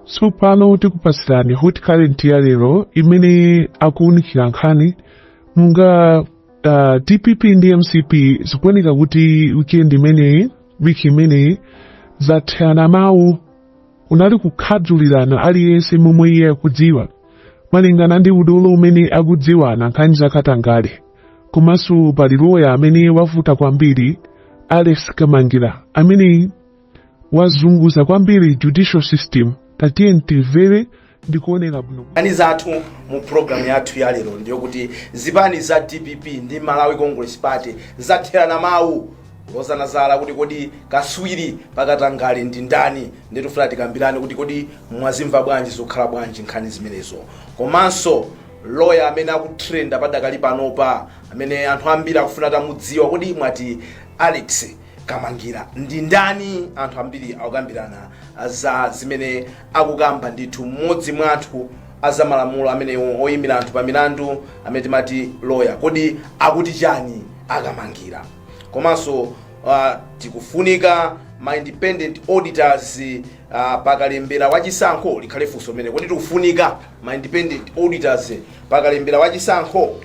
Tsopano tikupatsirani Hot Current ya lero imene akuwunikira nkhani monga DPP ndi MCP zikuoneka kuti weekend imeneyi, wiki imeneyi, zathana mawu. Unali kukhadzulirana aliyense momwe iye akudziwa malingana ndi udolo umene akudziwana nkhani zakatangale. Komanso pali loya amene wavuta kwambiri, Alex Kamangira, amene wazunguza kwambiri judicial system. Tatiye timvere ndi kuonera bwino. Nkhani zathu mu programu yathu ya lero ndiyokuti zipani za DPP ndi Malawi Congress Party zatherana mawu, kulozana zala kuti kodi kaswiri pakatangale ndi ndani? Nditufuna tikambirane kuti kodi mwazimva bwanji, zokhala bwanji nkhani zimenezo. Komanso lawyer amene akutrenda padakali panopa, amene anthu ambiri akufuna tamudziwa, kodi mwati Alex Kamangira ndi ndani? Anthu ambiri akukambirana za zimene akukamba. Ndithu mmodzi mwa anthu azamalamulo amene oyimira anthu pa milandu, amene timati lawyer, kodi akuti chani Akamangira? Komanso tikufunika ma independent auditors pakalembera wachisankho, likhale funso limene: kodi tikufunika ma independent auditors pakalembera wachisankho?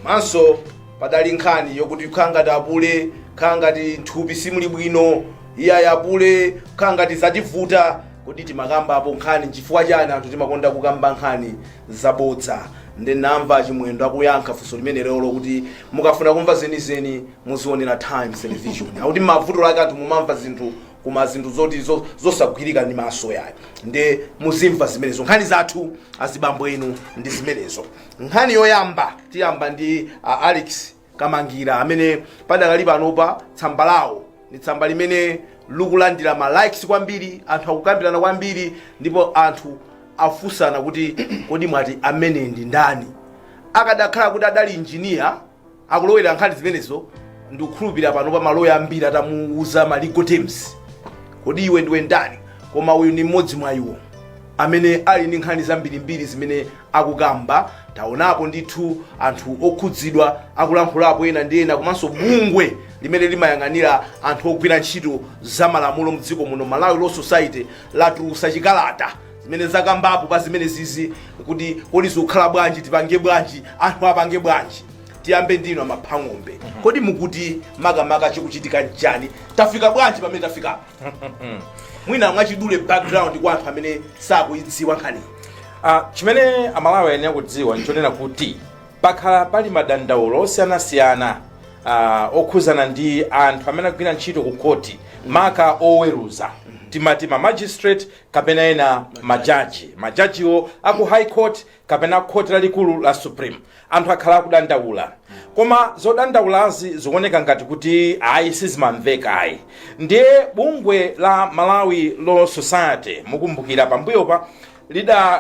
Komanso padali nkhani yokuti khala ngati apule, khala ngati nthupi simuli bwino, iyayi apule, khala ngati zativuta. Kodi timakambapo nkhani nchifukwa chani anthu timakonda kukamba nkhani zabodza? Ndinamva Chimwendo akuyankha funso limene lero kuti mukafuna kumva zenizeni muzionera Times Television, akuti mavuto lake anthu mumamva zinthu koma zinthu zoti zosagwirika ndi maso yayo. Nde muzimva zimenezo. Nkhani zathu, azibambo enu, ndi zimenezo. Nkhani yoyamba tiyamba ndi Alex Kamangira, amene padakali panopa tsamba lawo ndi tsamba limene likulandira ma likes kwambiri. Anthu akukambirana kwambiri ndipo anthu afunsana kuti kodi mwati amene ndi ndani? Akadakhala kuti adali injiniya akulowera nkhani zimenezo, ndikukhulupirira pano pa maloya ambiri atamuuza ma legal terms, kodi iwe ndiwe ndani? Koma uyu ndi mmodzi mwa iwo amene ali ndi nkhani zambirimbiri zimene akukamba. Taonapo ndithu anthu okhudzidwa akulankhulapo ena ndi ena, komanso bungwe limene limayang'anira anthu ogwira ntchito za malamulo mdziko muno, Malawi Law Society, latulutsa chikalata zimene zakambapo pa zimene zizi, kuti kodi zikukhala bwanji, tipange bwanji, anthu apange bwanji? Tiyambe ndinu Amaphang'ombe. Kodi mukuti makamaka chikuchitika nchani? Tafika bwanji pamene tafikapo? Mwina mwachidule background kwa anthu amene sakuidziwa nkhaniyi. Chimene Amalawi ayenera kudziwa nchonena kuti pakhala pali madandaulo osiyanasiyana okhuzana ndi anthu amene agwira ntchito ku khoti, maka oweruza, timati ma magistrate kapena ena majaji, majajiwo aku High Court kapena khoti lalikulu la Supreme. Anthu akhala akudandaula, koma zodandaulazi zikuoneka ngati kuti ayi, sizimamveka ayi. Ndiye bungwe la Malawi Law Society, mukumbukira pambuyopa lida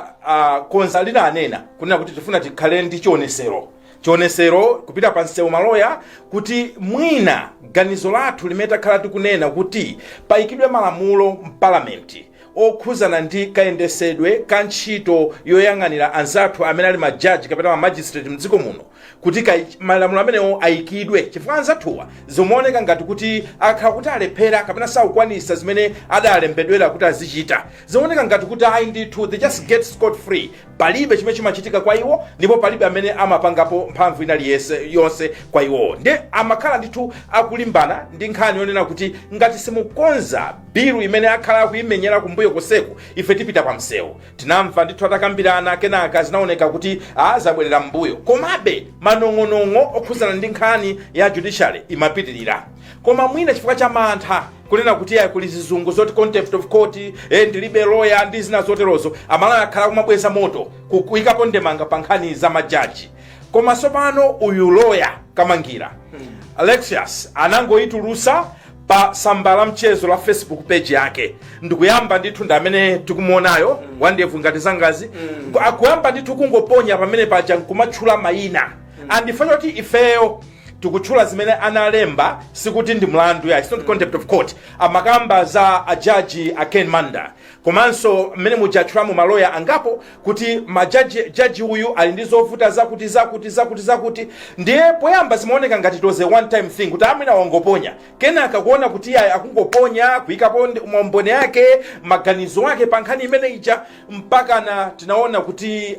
konza, lidanena kunena kuti tifuna tikhale ndi chionesero, chionesero kupita pa msewu maloya, kuti mwina ganizo lathu limene takhala tikunena kuti payikidwe malamulo mpalamenti okhuzana ndi kayendesedwe ka ntchito yoyang'anira anzathu amene ali majaji kapena ma magistrate mdziko muno, kuti malamulo amenewo ayikidwe, chifukwa anzathuwa zimaoneka ngati kuti akhala kuti alephera kapena sakukwanisa zimene adalembedwera kuti azichita. Zimaoneka ngati kuti ayi ndithu, they just get scot free, palibe chimene chimachitika kwa iwo ndipo palibe amene amapangapo mphamvu ina iliyonse yonse kwa iwowo. Ndi amakhala ndithu akulimbana ndi nkhani yonena kuti ngati simukonza bilu imene akhala akuimenyera kumbuyo koseku, ife tipita pa msewu. Tinamva ndithu atakambirana, kenaka zinaoneka kuti azabwerera mbuyo, komabe manong'onong'o okhuzana ndi nkhani ya judiciary imapitirira. Koma mwina chifukwa cha mantha kunena kuti ayi, kuli zizungu zoti contempt of court, ndilibe lawyer ndi zina zoterozo, Amalawi akhala kumabweza moto kuyikapo ndemanga pa nkhani za majaji. Koma tsopano uyu lawyer Kamangira Alexius anangoyitulusa pa tsamba la mchezo la Facebook page yake, ndikuyamba ndithu, ndi amene tikumuonayo wandevu ngati zangazi, akuyamba ndithu kungoponya pamene paja nkumatchula mayina. Andifa choti ifeyo tikutchula zimene analemba, sikuti ndi mlandu ya, it's not contempt of court. Amakamba za ajaji a Ken Manda. Komanso mmene mujatchulamo maloya angapo kuti majaji, jaji uyu ali ndi zovuta zakuti, zakuti, zakuti, zakuti. Ndiye poyamba zimaoneka ngati it was a one time thing, kuti amwina wangoponya. Kenaka kuona kuti iye akungoponya kuyikapo maumboni ake, maganizo ake pa nkhani imene ija, mpakana tinaona kuti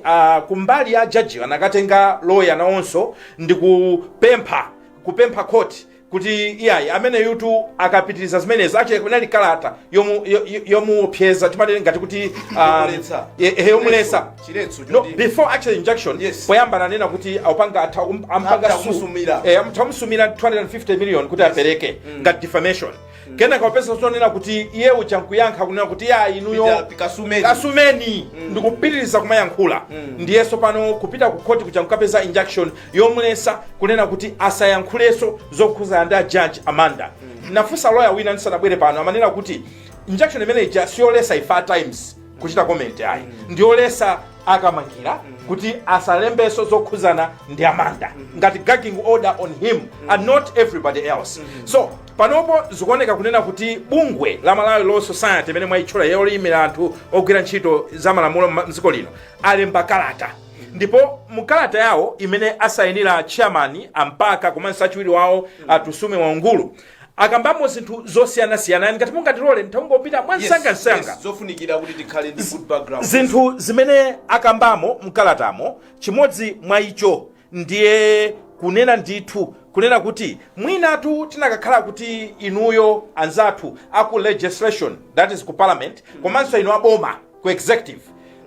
kumbali ya jaji anakatenga loya nawonso ndi kupempha court kuti iyayi, amene yutu akapitiriza zimenezo, actually kunali kalata yomuopseza, timanene ngati kuti Yomuletsa. Yomuletsa. Chiletso. No, choti before actual injunction. Poyamba ananena kuti awupanga atha ampanga Atha kumusumira. Atha kumusumira 250 million kuti apereke ngati defamation. Kenaka wapeza zonena kuti iye uja nkuyankha kunena kuti ya, inuyo Pita kasumeni. Kasumeni, ndikupitiriza kumayankhula. Ndiyeso pano kupita ku khoti kuja nkukapeza injunction yomulesa kunena kuti asayankhulenso zokhuzana ndi a Judge Amanda. Nafunsa lawyer wina ndisanabwere pano, amanena kuti injunction imene ija siyolesa ifa Times kuchita comment ayi, ndiyolesa Akamangira kuti asalembenso zokhuzana ndi Amanda, ngati gagging order on him and not everybody else. So panopo zikuoneka kunena kuti bungwe la Malawi Law Society imene mwayitchula yoyimira anthu ogwira ntchito za malamulo mdziko lino alemba kalata, ndipo mukalata yawo imene asayinira chairman ampaka komanso achiwiri wawo Atusume Waungulu, akambamo zinthu zosiyanasiyana. Ngati mungatilole, nthangopita mwansangasanga. Yes, zofunikira kuti tikhale ndi good background. Zinthu zimene akambamo mkalatamo, chimodzi mwa icho ndiye kunena ndithu kunena kuti mwinatu tinakakhala kuti inuyo anzathu aku legislation, that is ku parliament, komanso inu aboma ku executive,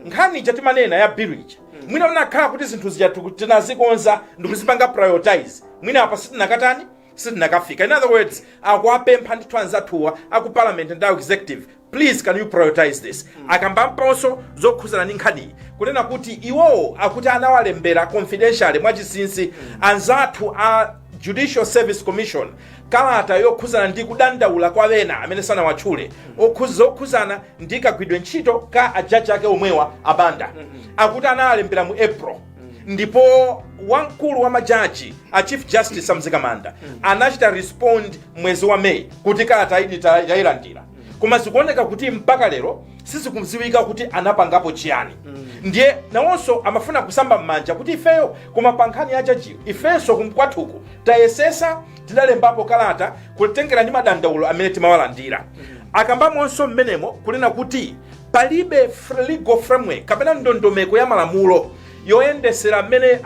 nkhani ija timanena ya bill ija, mwina munakhala kuti zinthu zija tinazikonza ndikuzipanga prioritize, mwina apa sitinakatani, sitinakafika. In other words, akuwapempha ndithu anzathuwa aku parliament ndi aku executive, please, can you prioritize this? Akambamponso zokhuzana ndi nkhaniyi kunena kuti iwowo akuti anawalembera confidentially, mwachinsinsi, anzathu a Judicial Service Commission kalata yokhuzana ndi kudandaula kwa ena amene sanawatchule, zokhuzana ndi kagwidwe ntchito ka ajaji ake omwewa Abanda. Akuti analembera mu April, ndipo wamkulu wa majaji, a Chief Justice Amzikamanda, anachita respond mwezi wa May kuti kalata ili tayilandira, koma zikuoneka kuti mpaka lero sizikudziwika kuti anapangapo chiyani. Ndiye nawonso amafuna kusamba m'manja kuti ifeyo, koma pa nkhani ya jajiyo, ifenso kumkwathuku tayesesa, tidalembapo kalata kutengera ndi madandaulo amene timawalandira. Akambamonso mmenemo kunena kuti palibe legal framework kapena ndondomeko ya malamulo yoyendesera mmene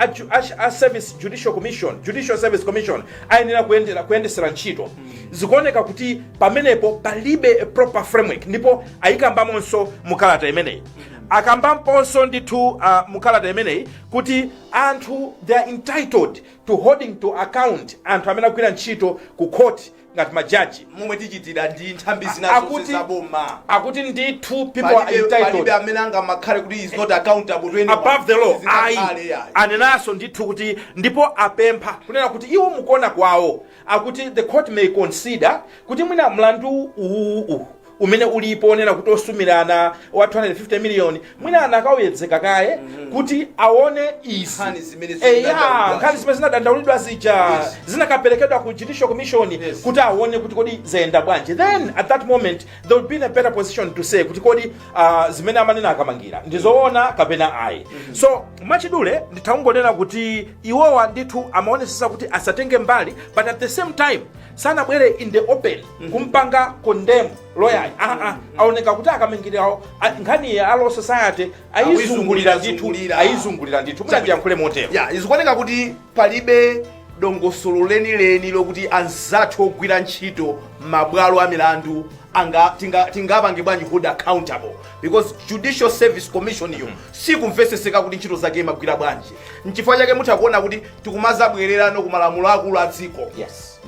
a service judicial commission Judicial Service Commission ayenera kuyendesera ntchito. Zikuoneka kuti pamenepo palibe a proper framework, ndipo ayikambamonso mukalata imeneyi. Akambamponso ndithu mukalata imeneyi kuti anthu, they are entitled to holding to account anthu amene agwira ntchito ku court ngati majaji, momwe tichitira ndi nthambi zina zonse zaboma. Akuti ndithu people are entitled. Palibe amene angamakhale kuti is not accountable to anyone. Above the law ayi. Sizingakhale, ayi. Anenanso ndithu kuti, ndipo apempha kunena kuti iwo mukuona kwawo, akuti the court may consider kuti mwina mlandu uwu umene ulipo onena kuti osumirana wa 250 million, mwina anakawuyedzeka kaye kuti aone izi Nkhani zimene Eya, zinadandaulidwa. nkhani zimene zinadandaulidwa zija zinakaperekedwa ku Judicial Commission kuti aone kuti kodi zayenda bwanji. Then at that moment they will be in a better position to say kuti kodi zimene amanena Akamangira ndizoona kapena ayi. So mwachidule ndithakungonena kuti iwowa ndithu amaonesesa kuti asatenge mbali, but at the same time sanabwere in the open kumpanga condemn lawyer. Aoneka kuti Akamangirawo nkhani ya Law Society ayizungulira ndithu. Ayizungulira. Ayizungulira ndithu, mwina ndiyankhule motero. Ya, izikuoneka kuti palibe dongosolo lenileni lokuti anzathu ogwira ntchito mabwalo a milandu tingapange bwanji hold accountable, because Judicial Service Commission iyo sikumveseseka kuti ntchito zake imagwira bwanji. Nchifukwa chake mutha kuona kuti tikumazabwererano ku malamulo akulu a dziko.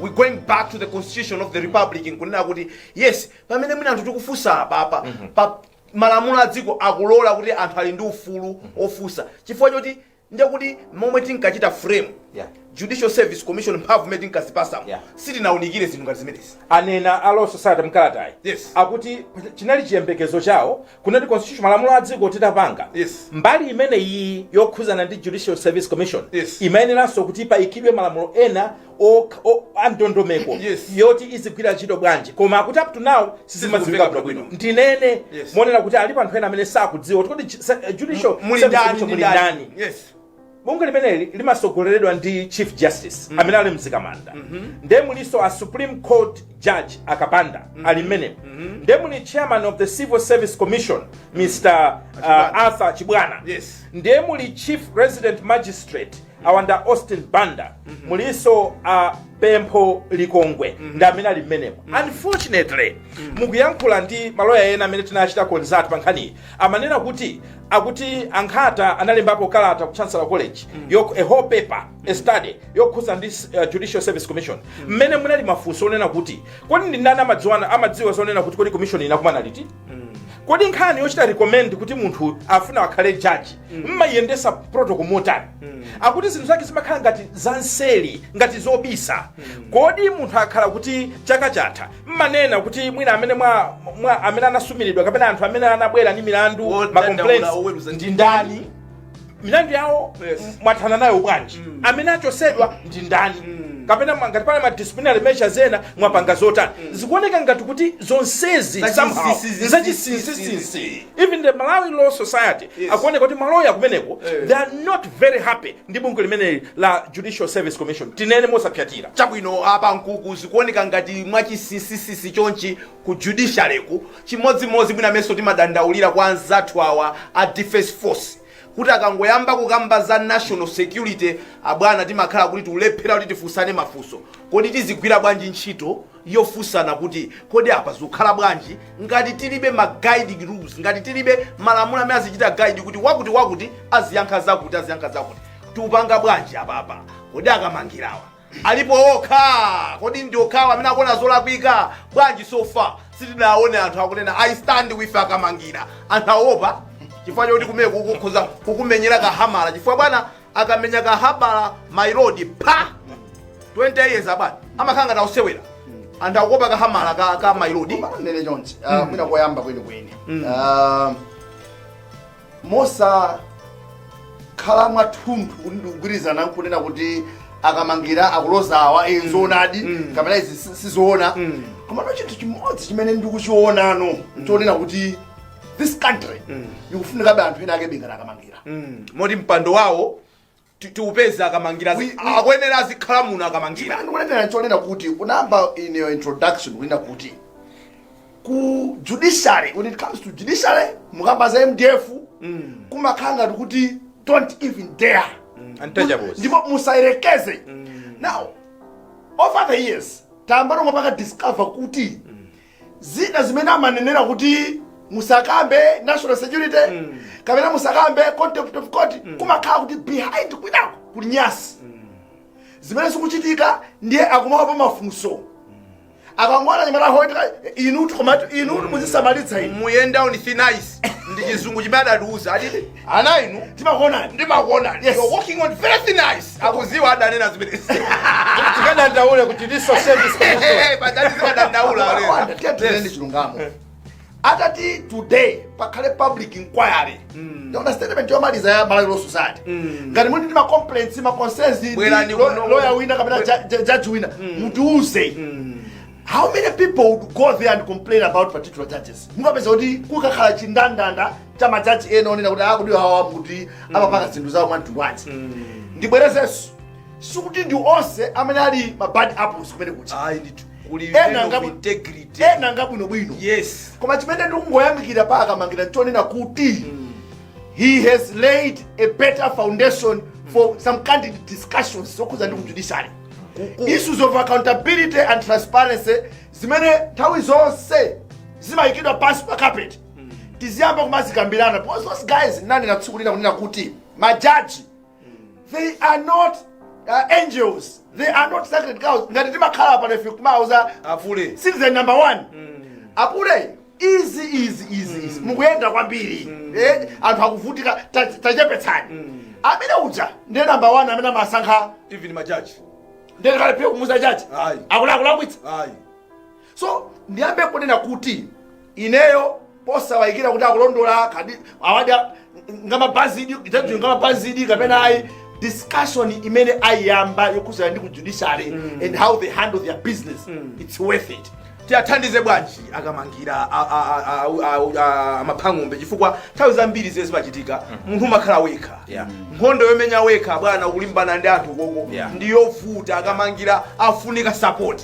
We going back to the Constitution of the Republic nkunena kuti yes, pamene mwina anthu tikufunsa apapa pa malamulo a dziko akulola kuti anthu ali ndi ufulu ofunsa, chifukwa choti ndiye kuti momwe tinkachita frame Judicial Service Commission mphamvu imene tinkazipasamo, sitinawunikire zinthu ngati zimenezi. Anena a Law Society mkalatayi akuti chinali chiyembekezo chawo kunati constitution, malamulo a dziko titapanga, mbali imene iyi yokhuzana ndi Judicial Service Commission imayeneranso kuti payikidwe malamulo ena a ndondomeko yoti izigwira ntchito bwanji, koma akuti up to now sizimadziwika bwinobwino. Ndinene monena kuti alipo anthu ena amene sakudziwa kuti kodi Judicial Muli Service ndani? Commission Ndi muli ndani? ndani. Bungwe limeneli limasogoleredwa ndi Chief Justice amene ali Mzikamanda, nde mulinso a Supreme Court Judge Akapanda ali mmenemo, nde muli chairman of the Civil Service Commission, Mr Arthur Chibwana, ndiye muli Chief Resident Magistrate awanda Austin Banda, mulinso Pempho Likongwe, ndi amene ali mmenemo. Unfortunately, mukuyankhula ndi maloya ena amene tinachita consult pa nkhaniyi, amanena kuti akuti Ankhata analembapo kalata ku Chancellor College, a whole paper, a study yokhuza ndi Judicial Service Commission, mmene munali mafunso onena kuti kodi ndi ndani amadziwa zonena kuti kodi commission inakumana liti, kodi nkhani yochita recommend kuti munthu afuna akhale jaji mmayendesa protocol motani? Akuti zinthu zake zimakhala ngati zanseli, ngati zobisa. Kodi munthu akhala kuti chaka chatha mmanena kuti mwina amene mwa amene anasumiridwa kapena anthu amene anabwera ndi milandu, Wodandaula, ma complaints, oweruza ndi ndani, milandu yawo mwathana nayo bwanji, amene achosedwa ndi ndani, kapena ngati pali ma disciplinary measures ena mwapanga zotani? Zikuoneka ngati kuti zonsezi somehow zachinsinsinsinsi. Even the Malawi Law Society, akuoneka kuti maloya kumeneko, they are not very happy ndi bungwe limeneli la Judicial Service Commission, tinene mosapyatira. Chabwino, apa nkuku zikuoneka ngati mwachinsinsinsinsi chonchi ku judiciary ku chimodzimodzi mwina amenso timadandaulira kwa anzathu awa a Defense Force kuti akangoyamba kukamba za national security, abwana, timakhala kuti tikulephera kuti tifunsane mafunso. Kodi tizigwira bwanji ntchito yofunsana kuti kodi apa zikukhala bwanji, ngati tilibe ma guiding rules, ngati tilibe malamulo amene azichita guide kuti wakuti wakuti aziyankha zakuti, aziyankha zakuti? Tiupanga bwanji apapa? Kodi akamangirawa alipo okha? Kodi ndi okhawa amene akuona zolakwika? Bwanji so far sitinaone anthu akunena, "I stand with Akamangira"? Anthu aopa chifukwa chokuti kumene kukukhoza kukumenyera kahamala, chifukwa bwana akamenya kahamala, my lord, pa 20 years, abwana amakhala ngati ausewera. Anthu akuopa kahamala ka my lord. Nene chonchi, mwina koyamba kwenikweni, mosakhala mwathunthu kuti ndikugwirizana nkunena kuti Akamangira akuloza awa, zoonadi kapena izi sizoona, komano chinthu chimodzi chimene ndikuchionano chonena kuti this country ikufunikabe anthu ena ake bengati Akamangira. Moti mpando wawo tiupeze Akamangira. Akuyenera azikhala muno Akamangira. Chimene ndikunenera chonena kuti kunamba in your introduction kunena kuti ku judiciary, when it comes to judiciary, mukamba za MDF, kumakhala ngati kuti don't even dare. Untouchables. Ndipo musayerekeze. Now, over the years tamba nomwe paka discover kuti zina zimene amanenera kuti musakambe national security kapena musakambe contempt of court, kumakhala kuti behind kwinako kuli nyasi zimene zikuchitika. Ndiye akumawa pa mafunso akangona nyamata hoita inutu, komatu inutu muzisamalitsa inu. Muyenda on thin ice, ndi chizungu chimene adatiuza ati ana inu. Timakuonani. Ndimakuonani. Yes. You're walking on very thin ice. Akuziwa adanena zimenezi. Tikadandaule ku Judicial Service Commission. Pachati zikadandaula. Wanda, tiye tinene chilungamo. Atati today pakhale public inquiry, ndaona statement yomaliza ya Malawi Law Society, ngati muli ndi ma complaints, ma concerns ndi Bwerani kuno. Lawyer wina kapena judge wina, mutiuze. How many people would go there and complain about particular judges? Mukapeza kuti kukakhala chindandanda cha majaji ena onena kuti akuti awa kuti amapanga zinthu zawo mwamtundu wanji. Ndibwerezenso, sikuti ndi onse amene ali ma bad apples kumene kucha. Ayi ndithu, kuli Ena men of integrity. Ena ngabwinobwino. Koma chimene ndikungoyamikira pa Akamangira nchonena kuti he has laid a better foundation for some candid discussions zokhuza ndi ku judiciary, issues of accountability and transparency zimene nthawi zonse zimayikidwa pansi pa carpet, tiziyamba kumazikambirana, because those guys, nanena tsiku lina kunena kuti majaji, they are not angels, they are not sacred cows ngati timakhala pano ife kumauza Apule. citizen number one, apule, easy, easy, easy, easy, mukuyenda kwambiri, anthu akuvutika, tachepetsani. Amene uja ndiye number one amene amasankha. Even majaji. Ndiye kalephera kumuza jaji. Ayi. Akulakwitsa. Ayi. So ndiyambe kunena kuti ineyo posawayikira kuti akulondola kadi awadi ngamabazidi, jaji ngamabazidi kapena ayi, discussion imene ayamba yokhuzana ndi ku judiciary and how they handle their business, it's worth it. Tiyathandize bwanji Akamangira, Amaphang'ombe? Chifukwa nthawi zambiri ziye zimachitika, munthu umakhala wekha. Nkhondo yomenya wekha, bwana, ukulimbana ndi anthu koko, ndiyovuta. Akamangira afunika support,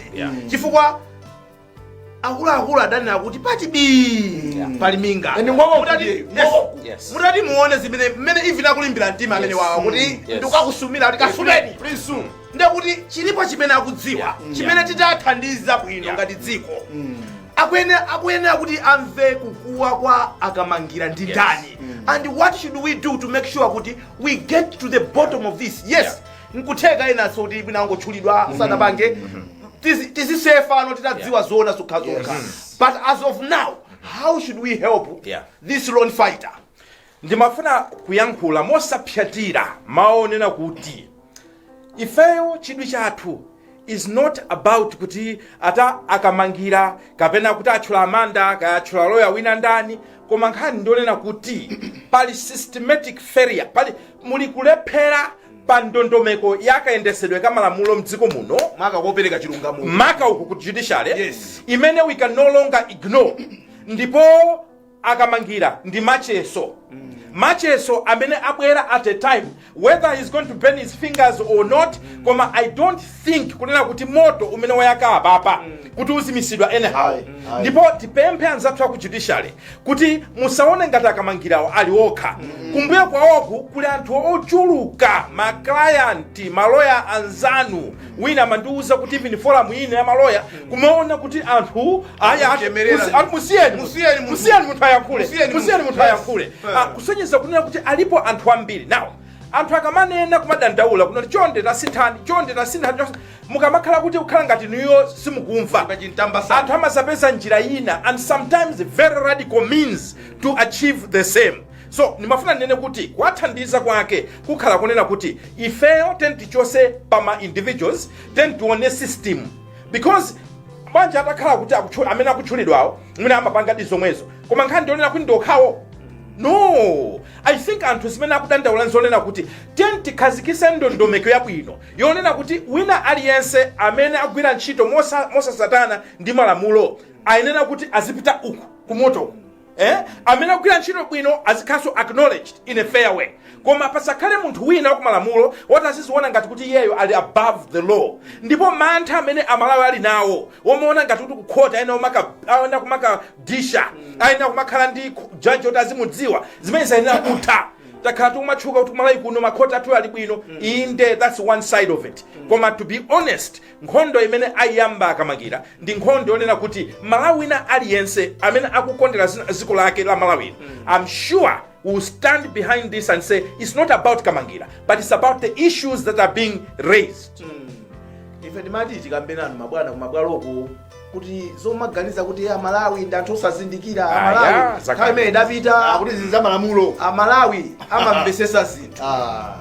chifukwa akuluakulu adanena kuti pati bi pali minga. And ngoko Mutati- ndiye, yes. ngoko. Mutati muone zimene mmene even akulimbira mtima amene wawa kuti ndikukakusumira kuti kasumeni, Please. ndekuti chilipo chimene akudziwa chimene titathandiza bwino ngati dziko. Akuyenera kuti amve kukuwa kwa Akamangira ndi ndani, and what should we do to make sure kuti we get to the bottom of this? Yes, nkutheka enanso kuti mwina angotchulidwa sanapange. Tizisefano titadziwa zoona zokhazokha, but as of now, how should we help this lone fighter? Ndimafuna kuyankhula mosapyatira maonena kuti ifeyo chidwi chathu is not about kuti ata Akamangira kapena kuti atchula Amanda, kaya atchula loya wina ndani, koma nkhani ndionena kuti pali systematic failure, pali muli kulephera pa ndondomeko yakayendesedwe ka malamulo mdziko muno, maka kopereka chilungamo, maka uku ku judiciary, imene we can no longer ignore. Ndipo Akamangira ndi macheso, macheso amene abwera at a time, whether he's going to burn his fingers or not, koma I don't think kunena kuti moto umene wayaka apapa kuti uzimisidwa anyhow. Ayi, ayi. Ndipo tipemphe anzathu aku judiciary kuti musaone ngati Akamangirawo ali okha. Kumbuyo kwawoku kuli anthu ochuluka, ma client, maloya anzanu. Wina amandiwuza kuti even forum ine ya maloya kumaona kuti anthu aya Kuchemerera. Musiyeni, Musiyeni munthu. musiyeni munthu ayankhule, Musiyeni musiyeni munthu. munthu ayankhule. Kusonyeza kunena kuti alipo anthu ambiri. Now anthu akamanena kumadandaula kunoti chonde tasinthani, chonde tasinthani, chonde, mukamakhala kuti kukhala ngati niyo simukumva, Pachintambasana. anthu amazapeza njira ina and sometimes very radical means to achieve the same. So ndimafuna ndinene kuti kuwathandiza kwake kukhala kunena kuti ifeyo tichose pama individuals, tione system, because banja atakhala kuti amene akutchulidwawo mwina amapanga di zomwezo, koma nkhani ndionena kuti ndokhawo. No, I think anthu zimene akudandaula nzonena kuti tikhazikise ndondomeko yabwino yonena kuti wina aliyense amene agwira ntchito mosasatana ndi malamulo ayenera kuti azipita uku kumotoko, eh? Amene akugwira ntchito bwino azikhalanso acknowledged in a fair way, koma pasakhale munthu wina wakumalamulo woti aziziona ngati kuti iyeyo ali above the law. Ndipo mantha amene Amalawi ali nawo womaona ngati kuti kukhota ayenera kumaka disha, ayenera kumakhala ndi jaji oti azimudziwa, zimene zayenera kutha. Takhala tikumatchuka kuti kumalawi kuno makhoti athu ali bwino. Inde, that's one side of it, koma to be honest, nkhondo imene ayamba Akamangira ndi nkhondo yonena kuti Malawi wina aliyense amene akukondera dziko lake la Malawi, I'm sure will stand behind this and say it's not about Kamangira, but it's about the issues that are being raised. Ife timati tikambe nanu mabwana kumabwaloko kuti zomaganiza kuti Amalawi ndi anthu osazindikira, Ah, ya, Amalawi zakale. nthawi imene idapita. Akuti zinthu za malamulo. Amalawi amamvesesa zinthu.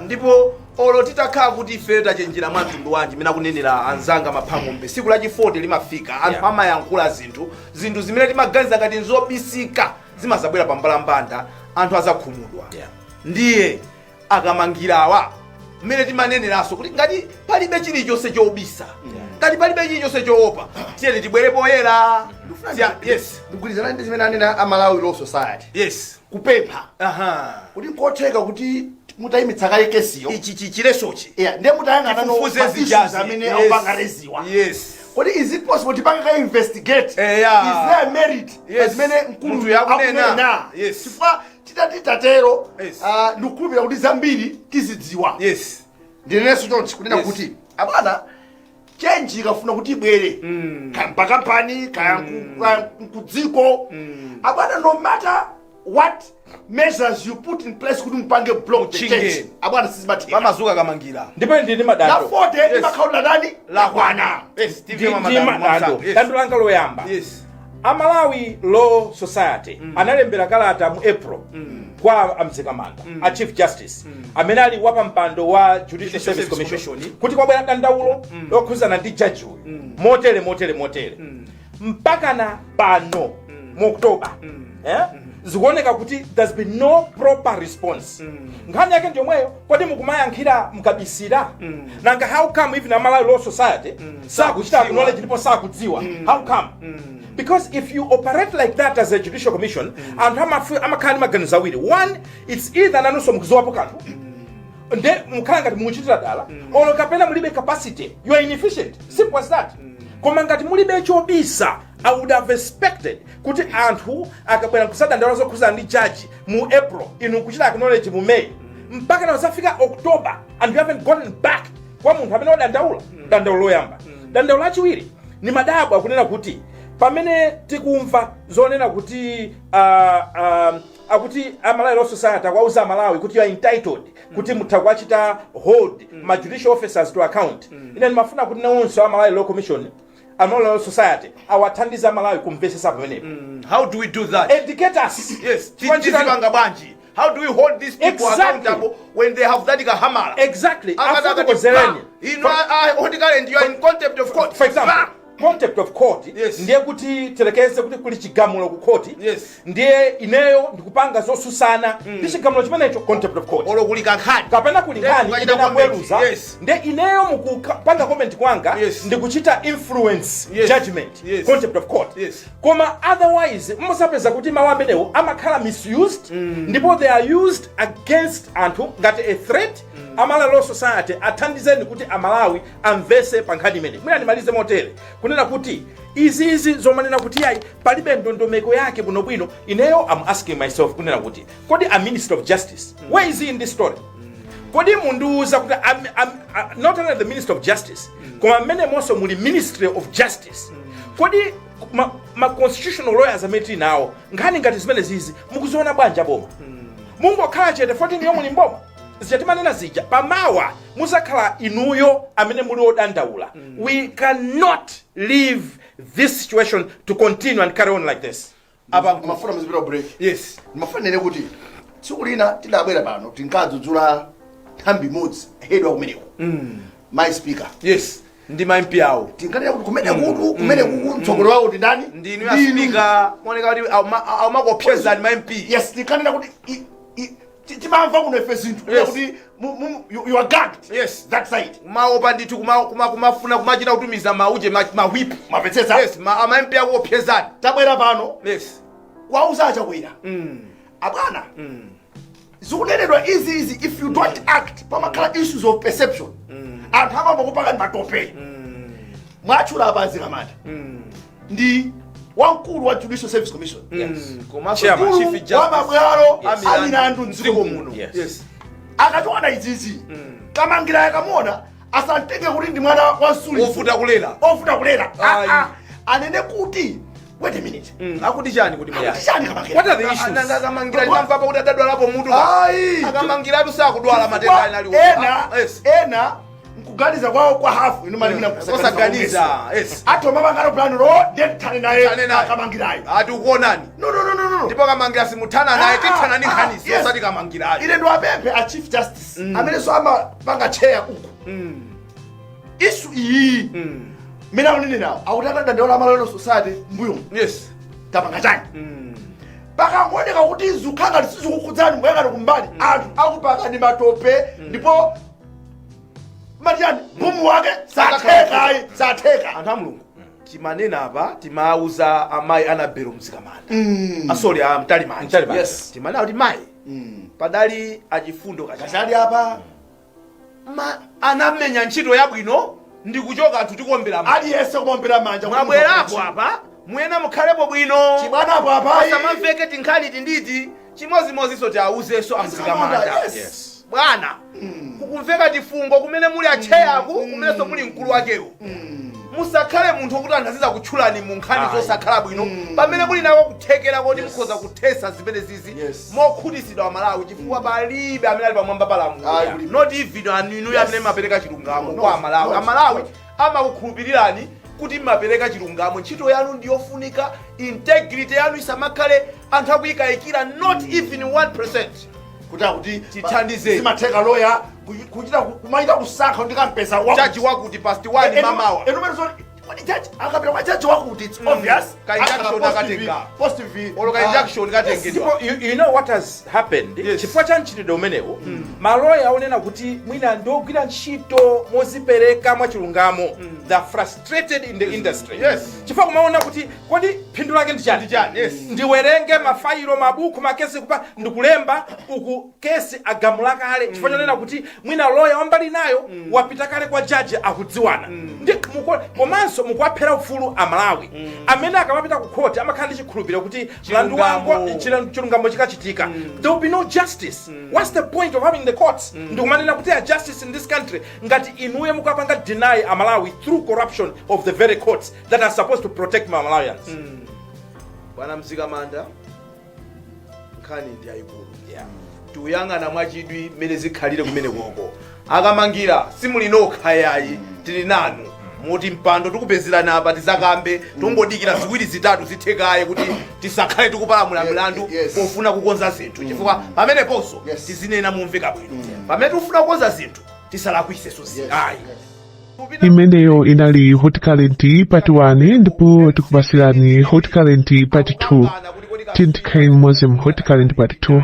Ndipo olo titakhala kuti ife tachenjera mwa mtundu wanji, imene akunenera anzanga Maphang'ombe, tsiku la chi40 limafika, anthu amayankhula zinthu, zinthu zimene timaganiza ngati nzobisika zimazabwera pambalambanda, anthu azakhumudwa. Ndiye Akamangirawa, mmene timaneneranso kuti ngati palibe chilichonse chobisa, ngati palibe chilichonse choopa, tiyeni tibwere poyera. Yes. Ndikugwirizana ndi zimene anena a Malawi Law Society, kupempha kuti nkotheka kuti mutayimitsa kaye kesiyo, ichi chilesochi, yeah, ndiye mutayang'ana no tifufuze ma issues zijazi. amene akupanga raise-wa. Kodi is it possible tipange ka investigate? Is there merit pazimene mkulu Munthu yakunena. akunena? Chifukwa titati tatero, ndikukhulupirira kuti zambiri tizidziwa. Ndinenenso chonchi kunena kuti abwana, change ikafuna kuti ibwere, kaya mpakampani, kaya kaya kudziko, abwana, no matter what measures you put in place kuti mupange block the Muchinge. change, abwana, sizimatheka. Pamazuka Kamangira. Ndipo ndini La madando. 40 imakhaula dani lakwana. Yes, Ndi madando. Dando langa loyamba, Amalawi Law Society analembera kalata mu April kwa a Mzikamanda, a Chief Justice amene ali wapampando wa Judicial Service Commission, Commission. kuti kwabwera dandaulo lokhuzana ndi jaji uyu motere, motere, motere. Mpakana pano mu October, eh? Zikuoneka kuti there's been no proper response. Nkhani yake ndiyomweyo. Kodi mukumayankhira mukabisira? Nanga how come even Amalawi Law Society sakuchita acknowledge ndipo sakudziwa? How come? Because if you operate like that as a judicial commission, anthu amakhala ndi maganizo awiri. One, it's either nanunso mukuziwapo kanthu, nde mukhala ngati mukuchitira dala, olo kapena mulibe capacity, you are inefficient, simple as that. Koma ngati mulibe chobisa, I would have expected kuti anthu akabwera kusadandaula zokhuzana ndi jaji mu April, inu kuchita acknowledge mu May, mpaka na zafika October and you haven't gotten back kwa munthu amene wadandaula. Dandaulo loyamba. Dandaulo lachiwiri ni madabwa akunena kuti pamene tikumva zonena kuti akuti Amalawi Law Society akuwauza Amalawi kuti you are entitled kuti mutha kuwachita hold ma judicial officers to account, ine ndimafuna kuti nawonso Amalawi Law Commission, Amalawi Law Society awathandize Amalawi kumvesesa pamenepo. How do we do that? Educate us. Yes. Chifukwa nchitani- Tizipanga bwanji? How do we hold these people accountable when they have that kahamala? Exactly. Afotokozereni. Ino hot current, you are in contempt of court. For example, Bah! contempt of court, ndiye kuti tilekeze kuti kuli chigamulo ku court, ndiye ineyo ndikupanga zosusana ndi chigamulo chimenecho, contempt of court. Olo kuli kankhani. Kapena kuli nkhani Ukachita imene comment. akuweruza, ndiye ineyo mukupanga comment kwanga ndikuchita influence judgment, contempt of court. Koma otherwise musapeza kuti mawu amenewo amakhala misused, ndipo they are used against anthu ngati a threat. Amalawi Law Society, athandizeni kuti Amalawi amvese pa nkhani imene. Mwina ndimalize motere, kunena kuti izizi zomanena kuti yayi, palibe ndondomeko yake bwinobwino, ineyo am asking myself kunena kuti kodi a Minister of Justice, where is he in this story? Kodi mundiuza kuti not only the Minister of Justice, koma mmene monso muli Ministry of Justice, kodi ma constitutional lawyers amene tili nawo, nkhani ngati zimene zizi mukuziona bwanji? Boma mungokhala chete 14 yomwe muli mboma, zija timanena zija, pamawa muzakhala inuyo amene muli odandaula. We cannot leave this situation to continue and carry on like this. Apa Mafuna muzipita break. Yes. Ndimafanire kuti tsiku lina tidabwera pano, tinkadzudzula nthambi imodzi, head wa kumeneko, my Speaker. Yes, ndi ma MP awo. Tinkanena kuti kumene kutu kumene kuku mtsogolo wawo ndi ndani? Ndinu ya Speaker, moneka kuti aumakopyezani ma MP. Yes, tinkanena kuti timamva kuno ife zinthu kuti you are gagged that side. Kumaopa ndithu, kumafuna kumachita kutumiza mauje ma whip. Mwapetsetsa? Yes, ama MP akuopyezani. Tabwera pano kwauza Achakwera, abwana, zikunenedwa izi izi, if you don't act pamakhala issues of perception, anthu amamba kupaka matope. Mwatchula apa Mzikamanda ndi wamkulu wa Judicial Service Commission, Komanso Chairman. Chief mkulu Justice wa mabwalo amilandu amilandu mdziko muno. Akachiona izizi, Kamangira akamuona, asantenge kuti ndi mwana wa msulizo ofuta kulera. Ofuta kulera. Ayi. Ah, ah. Anene kuti wait a minute. Akuti chani kuti Akuti chani Kamangira? What are the issues? Akamangira ndinamvapo kuti adadwalapo mutu. Ayi. Akamangiratu sakudwala matenda ali naliwo. Ena ena nkuganiza kwawo kwa hafu ino malimina. Osaganiza, yes. Athu mapangano plan ro ndethane naye. Thane naye. Akamangirayo. Ati ukuonani. No, no, no, no, no. Ndipo Kamangira simuthana naye. Tithana ndi nkhanizo, osati Kamangirayo. Ine ndiwapemphe a Chief Justice amene so amapanga chair uku issue iyi mmene akunene nawo, akuti atadandaula Amalawi Law Society mbuyo, tapanga chani? Pakangooneka kuti zikukhala ngati sizikukhudzani, mukayang'ana kumbali, anthu akupakani matope, ndipo matiyani bumu wake satheka, ayi, satheka. Anthu a Mulungu, timanena apa, timauza amayi Anabelo Mzikamanda, asoli a Mtalimanja. Mtalimanja. Yes. Timanena kuti mayi, padali achifundo Kachali. Kachali apa. Ma anamenya ntchito yabwino ndikuchoka, anthu tikuombera manja. Aliyense kumombera manja. Mwabwerapo apa, muyena mukhalepo bwino. Chibwanapo apa. Asamamveke tinkhani tinditi chimozimozinso tiawuzenso amzikamanda. Bwana, kukumveka tifungo kumene muli acheyaku, kumenenso muli mkulu wakewo, musakhale munthu wokuti anthu aziza kutchulani mu nkhani zosakhala bwino pamene muli nako kuthekera koti mukhoza kuthesa zimene zizi mokhutisidwa Amalawi, chifukwa palibe amene ali pamwamba pa lamulo. Ayi, kulibe. Not even anu amene mapereka chilungamo No, kwa Amalawi. no, Amalawi no. amakukhulupirirani. Kuti mmapereka chilungamo, ntchito yanu ndiyofunika, integrity yanu isamakhale anthu akuyikayikira, not even 1%. Kuti akuti Tithandizeni. Zimatheka loya kuchita kumaita kusankha ndi kampesa wakuti. Jaji wakuti past 1 mamawa. Kodi jaji akapita kwa jaji wakuti, it's obvious. Ka injunction akatenga. Positive. Olo ka injunction katengedwa. Ndipo you know what has happened? Yes. Chifukwa cha mchitidwe umenewu, maloya aonena kuti mwina ndiogwira ntchito mozipereka mwachilungamo, they are frustrated in the industry. Chifukwa kumaona kuti kodi phindu lake ndi chani? Ndi chani, yes. Ndiwerenge mafailo, mabuku, makesi, kupa ndikulemba uku, kesi agamula kale, chifukwa chonena kuti mwina loya wambali nayo wapita kale kwa jaji, akudziwana ndi komanso mukuwaphera ufulu Amalawi amene akamapita ku khoti amakhala ndi chikhulupiriro kuti mlandu Chilungamo. wangu chilungamo chikachitika. There will be no justice. What's the point of having the courts, ndikumanena kuti a justice in this country, ngati inuyo mukapanga deny Amalawi through corruption of the very courts that are supposed to protect Malawians? Bwana Mzikamanda, nkhani ndi yayikulu. Tikuyang'ana mwachidwi mmene zikhalire kumene koko. Akamangira, simuli nokha yayi, tili nanu moti mpando tikupezerana apa, tizakambe. Tungodikira ziwiri zitatu zithekaye kuti tisakhale tikupalamula mlandu pofuna kukonza zinthu, chifukwa pameneponso tizinena mumveka bwino, pamene tikufuna kukonza zinthu tisalakwisenso zinthu ayi. Imeneyo inali Hot Current part 1, ndipo tikupasirani Hot Current part 2. Tikhale limodzi mu Hot Current part 2.